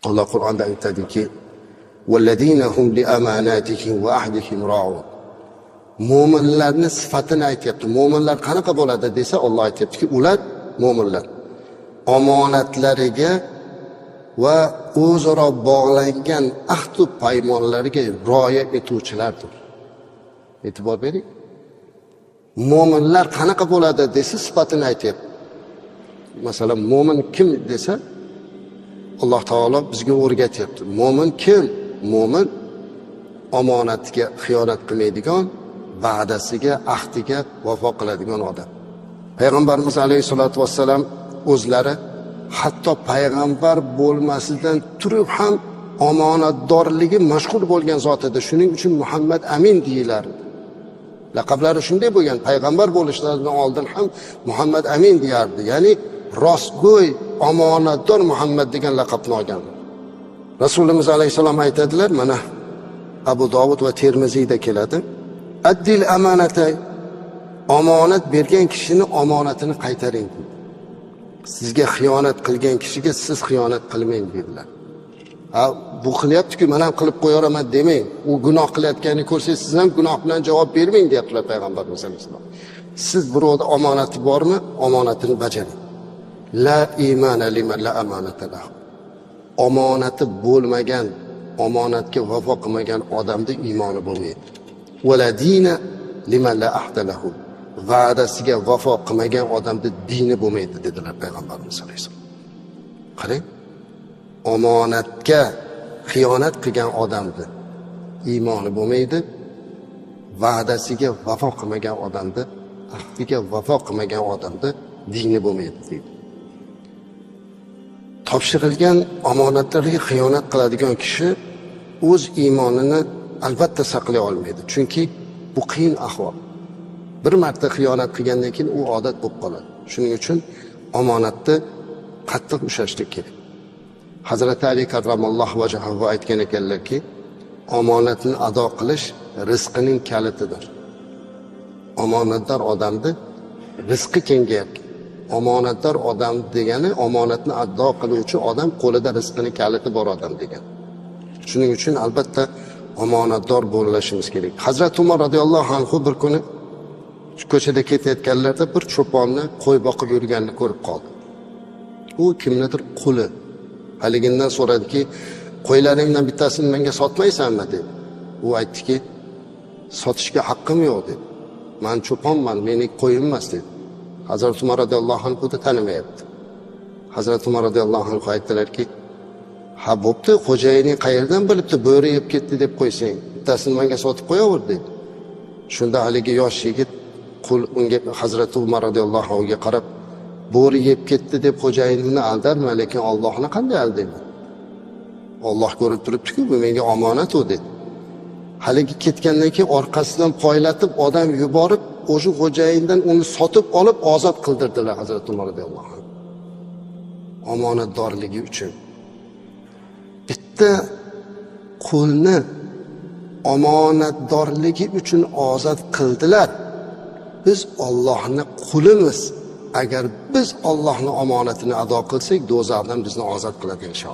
Alloh Qur'onda aytadiki: "Vallazina hum li amanatihim va ahdihim ra'un." Mo'minlarni sifatini aytyapti. Mo'minlar qanaqa bo'ladi desa, Alloh aytyaptiki, ular mo'minlar omonatlariga va o'zaro bog'langan ahd-u paymonlarga rioya etuvchilardir. E'tibor bering. Mo'minlar qanaqa bo'ladi desa, sifatini aytyapti. Masalan, mo'min kim desa, Alloh taolo bizga o'rgatyapti. Mo'min kim? Mo'min omonatga xiyonat qilmaydigan, va'dasiga, ahdiga vafo qiladigan odam. Payg'ambarimiz alayhisolatu vassalam o'zlari hatto payg'ambar bo'lmasidan turib ham omonatdorligi mashhur bo'lgan zot edi. Shuning uchun Muhammad Amin deyilardi. Laqablari shunday bo'lgan, payg'ambar bo'lishlaridan oldin ham Muhammad Amin deyardi. Ya'ni rostgo'y, omonatdor Muhammad degan laqabni olgan. Rasulimiz alayhissalom aytadilar, mana Abu Dovud va Termiziyda keladi. Addil amanata, omonat bergan kishini omonatini qaytaring deydi. Sizga xiyonat qilgan kishiga siz xiyonat qilmang dedilar. Ha, bu qilyapti-ku, men ham qilib qo'yaveraman demang. U gunoh qilayotganini ko'rsangiz, siz ham gunoh bilan javob bermang deyaptilar payg'ambarimiz alayhissalom. Siz birovda omonati bormi, omonatini bajaring. La imana liman la amanata lahu. Omonati bo'lmagan, omonatga vafo qilmagan odamda iymoni bo'lmaydi. Va la dina liman la ahda lahu. Va'dasiga vafo qilmagan odamda dini bo'lmaydi dedilar payg'ambarimiz alayhissalom. Qarang, omonatga xiyonat qilgan odamda iymoni bo'lmaydi, va'dasiga vafo qilmagan odamda, ahdiga vafo qilmagan odamda dini bo'lmaydi deydi. Topshirilgan omonatlarga xiyonat qiladigan kishi o'z iymonini albatta saqlay olmaydi. Chunki bu qiyin ahvol. Bir marta xiyonat qilgandan keyin u odat bo'lib qoladi. Shuning uchun omonatni qattiq ushlashlik kerak. Hazrati Ali karramallohu vajhahu aytgan ekanlarki, omonatni ado qilish rizqining kalitidir. Omonatdor odamni rizqi kengayadi. Omonatdor odam degani omonatni ado qiluvchi odam qo'lida rizqini kaliti bor odam degani. Shuning uchun albatta omonatdor bo'lishimiz kerak. Hazrati Umar radhiyallohu anhu bir kuni ko'chada ketayotganlarida bir cho'ponni qo'y boqib yurganini ko'rib qoldi. U kimnidir quli. Haligindan so'radiki, qo'ylaringdan bittasini menga sotmaysanmi dedi. U aytdiki, sotishga haqqim yo'q dedi. Men cho'ponman, meni qo'yim emas dedi. Hazrati Umar radhiyallohu anhu da tanimayapti. Hazrati Umar radhiyallohu anhu aytdilarki, ha bo'pti, xo'jayining qayerdan bilibdi, bo'ri yeb ketdi deb qo'ysang, bittasini menga sotib qo'yaver dedi. Shunda haligi yosh yigit qul unga Hazrati Umar radhiyallohu anhuga qarab, bo'ri yeb ketdi deb xo'jayinimni aldarman, lekin Allohni qanday aldayman? Alloh ko'rib turibdi-ku, bu menga omonat u dedi. Haligi ketgandan keyin orqasidan poylatib odam yuborib, o'sha xo'jayindan uni sotib olib ozod qildirdilar Hazrati Umar radhiyallohu anhu. Omonatdorligi uchun. Bitta qulni omonatdorligi uchun ozod qildilar. Biz Allohning qulimiz. Agar biz Allohning omonatini ado qilsak, do'zaxdan bizni ozod qiladi inshaalloh.